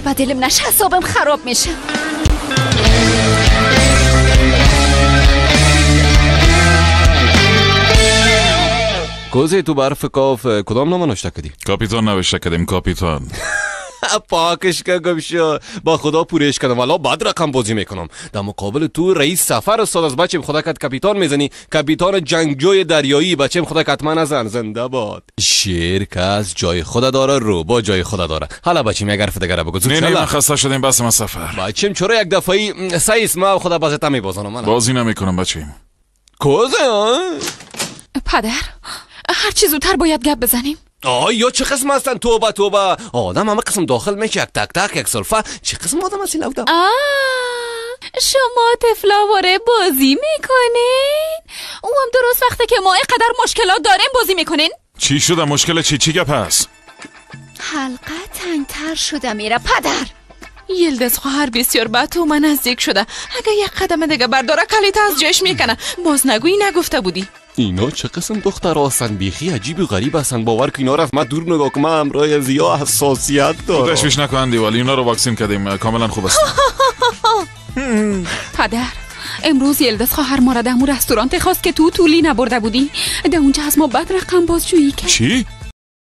به دلم نشه حسابم خراب میشه. کوزه تو برف کاف کدام نام نوشته کردی؟ کاپیتان نوشته کردیم. کاپیتان. پاکش که گمشو با خدا پورش کردم والا بد رقم بازی میکنم. در مقابل تو رئیس سفر استاد از بچم خدا کت کاپیتان میزنی، کاپیتان جنگجوی دریایی بچم خدا کتما نزن. زنده باد. شیر کس جای خدا داره، رو با جای خدا داره. حالا بچم یک حرف دیگه بگو. نه نه من خسته شدیم، بس من سفر. بچم چرا یک دفعه سایس ما خدا بازت میبازنم. من بازی نمیکنم بچم. کوزه پدر هر چی زودتر باید گپ بزنیم. آه یا چه قسم هستن؟ توبه توبه. آدم همه قسم داخل میشه، یک تک تک یک سلفه. چه قسم آدم هستی لودا؟ شما تفلاواره بازی میکنین؟ او هم درست وقته که ما اینقدر مشکلات داریم بازی میکنین؟ چی شده؟ مشکل چی؟ چی گپ هست؟ حلقه تنگتر شده میره پدر. یلدز خواهر بسیار به تو من نزدیک شده. اگه یک قدم دیگه برداره کلیت از جاش میکنه. باز نگویی نگفته بودی. اینا چه قسم دختر هستن؟ بیخی عجیب و غریب هستن. باور که اینا رفت من دور نگاه کنم همراه زیا حساسیت دارم. تشویش نکن دیوالی، اینا رو واکسین کردیم کاملا خوب است. پدر امروز یلدز خواهر ما را در مو رستوران خواست که تو طولی نبرده بودی. در اونجا از ما بد رقم بازجویی کرد. چی؟